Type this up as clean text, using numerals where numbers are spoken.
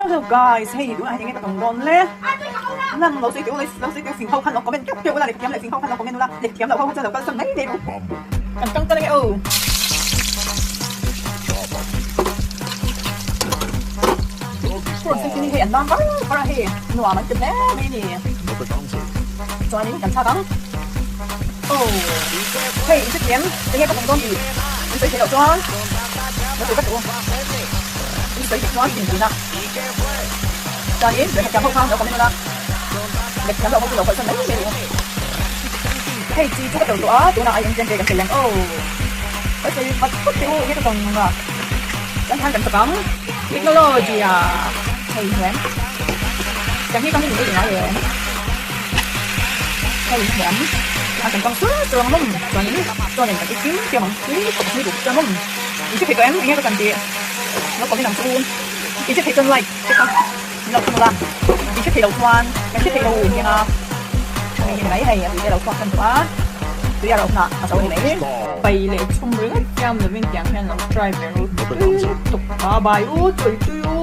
Hello guys, hei tunah hian enge ka tawng dawn le? Nang lo sawi teh u, lo sawi teh u, fing ho khan lo comment keuh keuh ula, lehkhathiam leh fing ho khan lo comment ula, lehkhathiam loh ho kha chuan lo kalsan mai mai ru. Kan tang tan ange aw. Course hi hei an lam var var a hei nuam an ti hle mai a ni. Chuanin kan chhak ang. Aw hei i hrethiam enge ka tawng dawn tih an sawi theih loh chuan lo sawi vat u. I sawi theih chuan inpuina chuanin lehkha thiam ho kha lo comment ula lehkha thiam loh ho chu lo kalsan mai mai u. Hei chi chu ka tel tawh a tunah ai engchen te kan sawi ang aw ka sawi vat vat teh u enge ka tawng a chuan khan kan chak ang technology a hei hian tiang hi tangin ei ngai em hei hian a kan tang sur sur ang mawm chuanin chuanin kan iching chiam ang tui khawp ni duh chuan mawm in hre thei tawh em enge ka chan tih lo comment ang chu in hre thei chuan like te kha min lo thung ula in hre thei lo chuan kan hre thei lo hian a hei ni mai hei a tui te lo chhuak tan tawh a tui a rauh hunah a zo a ni mai. Pai leh chhum ringawt chiam lovin tiang hian lo try ve ru tui lutuk a bai u tui tui u.